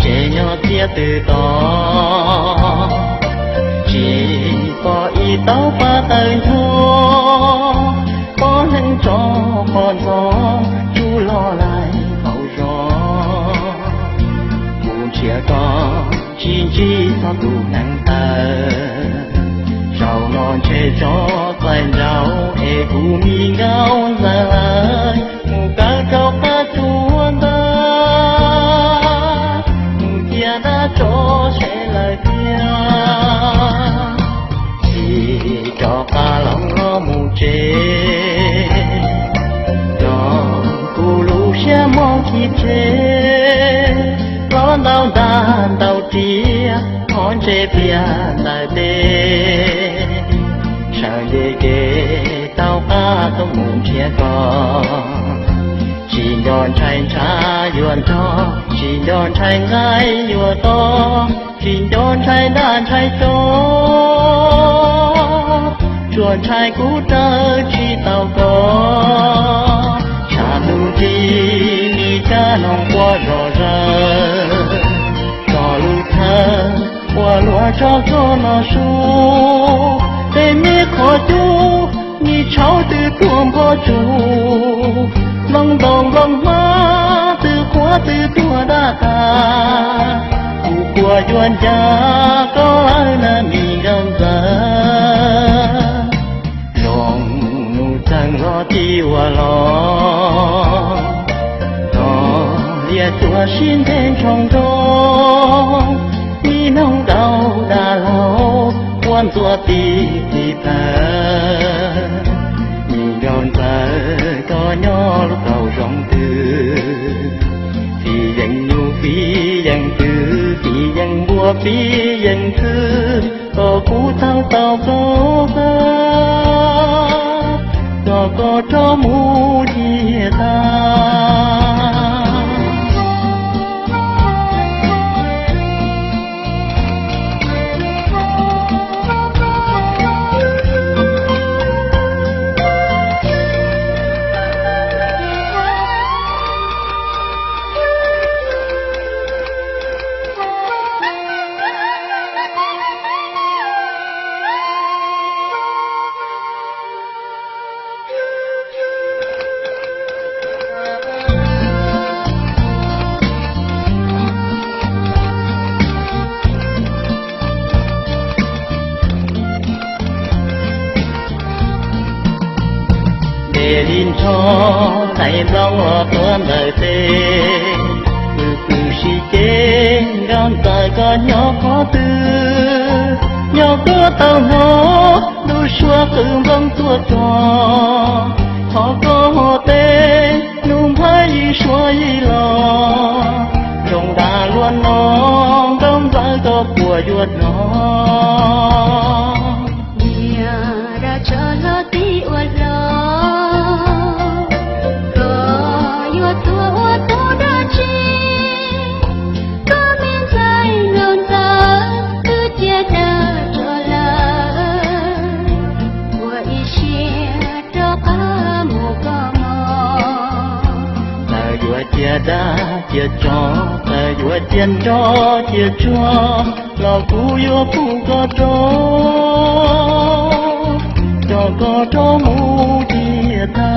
tsev nyob txiaj twb to, tsis pom ib tauv paj tawg ntho, poj neeg tso poj ntxoog tsuj loj laim hauv zos. Kuv nrhiav koj tsis ntsib txog tus neeg tawg, zaum no ntshe tso txais nraud es kuv me nkauj ntxawm lawm mus kawm rau qab tsuas ntawd, mus cia dab tso se lawm tiag. Tsis rov qab los los mus tsev, nrog kuv lub siab mob khi tseg, hlob ntau ntaj ntau riam, qhov ntsej pliag ntawm teb, sawv nce kev taug qab tuaj mus nrhiav koj. Tsis nco ntshai ntshav yuav nrog, tsis nco ntshai nqaij yuav to, tsis nco ntshai dab ntshai tsov, tsuas ntshai kuv raws tsis tau koj. Tshav ntuj nrig mi cab noog quaj zom zaws, txog lub thawj ua luaj tso koj no su, tej me qhov cub mi tshauv twb tuag npog tsuj, nplooj ntoo nplooj hmab twb qhuav twb tuag daj tas. Kuv puas yuav ncav koj lawm na me nkauj ntxawm, zoo nus txeeg los tib ua los, no liaj cuab sib nthe nroo nroo, mi noog ntau dag laug quaj ntxuav tiv tiv thawv. Me nkauj ntxawm koj nyob lub kaum zoov twg, fij yeej nyuj fij yeej twg, fij yeej npua fij yeej twg, kom kuv tau tau koj, kom koj rov mus tiag tag. Ntev li nrho tais nplooj los tuav ntawm tes, pw pw sib ceg nkauj ntxawm koj nyob qhov twg, nyob puab tau hnov lub suab qw nplooj tuaj txog, thov koj ho teb nub nphav yim suav yim los, zoo dag luaj no nkauj ntxawm koj puas yuav hnov. Niag dab tsov hlob tib ua hlob, koj yuav tuag ua tub dab tsi? Koj me ntxhais nkauj ntxawm twb cia dag tso lawm, ua ib siab rov qab mus koj mog. Txawm yuav cia dab cia tsov, txawm yuav cia nroj cia tsuag, los kuv yuav pub koj rov, coj koj rov mus tiag tag.